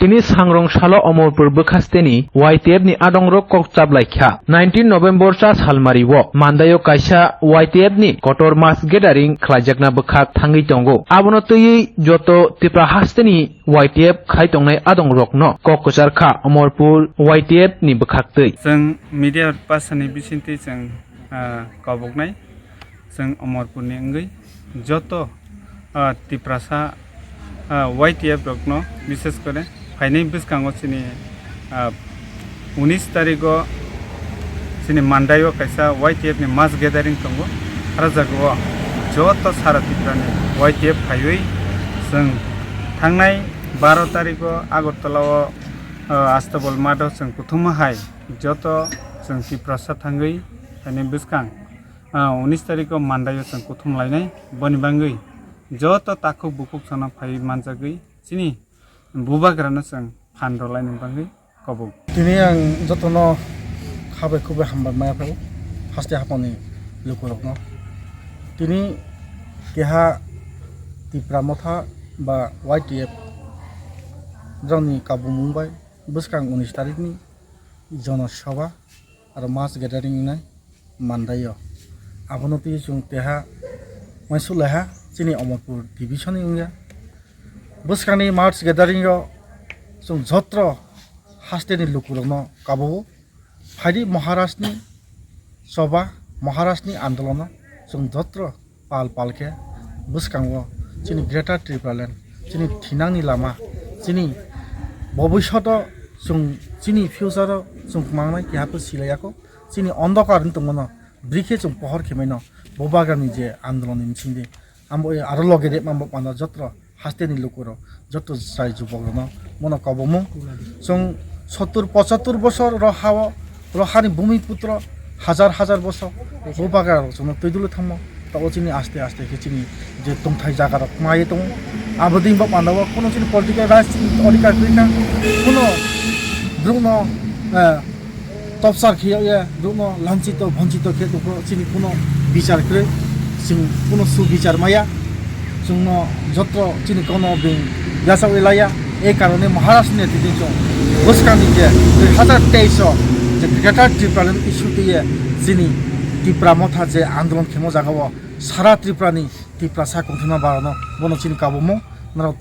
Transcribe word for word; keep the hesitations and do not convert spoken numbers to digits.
Tini sangrong salo Omorpur bwkhasteni Y T F ni adongrok kok chaplaikha. Nineteen November cha salmari o Mandai o kaisa Y T F ni kotor mass gathering khlaijakna bwkhak thangwi tongo. Abono twiwi joto Tipra hasteni Y T F khai tongnai adongrokno kok kwchar kha Omorpur Y T F ni bwkhaktwi. Chwng media person ni bisingtwi chwng, ah, koboknai. Chwng Omorpurni wngwi joto, ah, Tiprasa, ah, Y T F rokno, bishes kore phainai bwskango chini, ah, unis tarigo chini Mandai o kaisa Y T F ni mass gathering tongo. Aro jaga o joto sara Tripura ni Y T F phaiwi chwng thangnai baro tarigo Agartala o, ah, Astabal Math o chwng kuthuma hai joto chwng Tiprasa thangwi phainai bwskang. Ah, unis tarikh o Mandai o chwng kuthum lainai, boni bangwi joto takhuk bukhuk sono phaiwi manjagwi chini bubagrano chwng phan rwlaini bangwi kobok. Tini ang jotono khabai khubui hambai maya phai haste haphangni lukurokno. Tini keha Tipra Motha ba Y T F borokni kabumung bai bwskang unis tarikhni Jono Sabha aro mass gathering wngnai Mandai o. Abono twi chwng keha uansuk lai ha chini Omorpur division ni wngya. Bwskangni mass gathering o chwng jotro hasteni lukurokno kabo o. Phaidi Maharajni Sabha, Maharajni andolono chwng jotro pal pal khe bwskango chini Greater Tipraland, chini thinangni lama, chini bobishoto chwng chini future o chwng mangnai keha pho silai ya kho, chini ondokar wng tongmano bwrwi khe chwng pohor khe maino bubagrani je andolon ni bisingtwi. Amo aro loge de mambo panda jotro hasteni lukurok joto chai jubokrokno bono kobomung. Chwng sottur pochattur bosor ro ha-o, ro hani bhumi putro hajar hajar bosor bubagrarok chwngno twi dulwi thangmo. Tabuk chini aste aste khe chini je tongthai jagarok maiwi tongo. Aboni bo panda o kuno chini political rights chini odhikar kwrwi kha. Kuno borokno, eh, topsar khe ya, borokno lanchito, bonchito khe tongkho, chini kuno bichar kwrwi, chwng kuno subichar maya, chwngno jotro chini kono bini yachawi laya. E karone Maharaj ni tini chwng bwskangni je dui hazar teis o je Greater Tipraland issue twiwi chini Tipra Motha je andolon khemo jaga o sara Tripura ni Tiprasa kongthima barano bono chini kabomung norok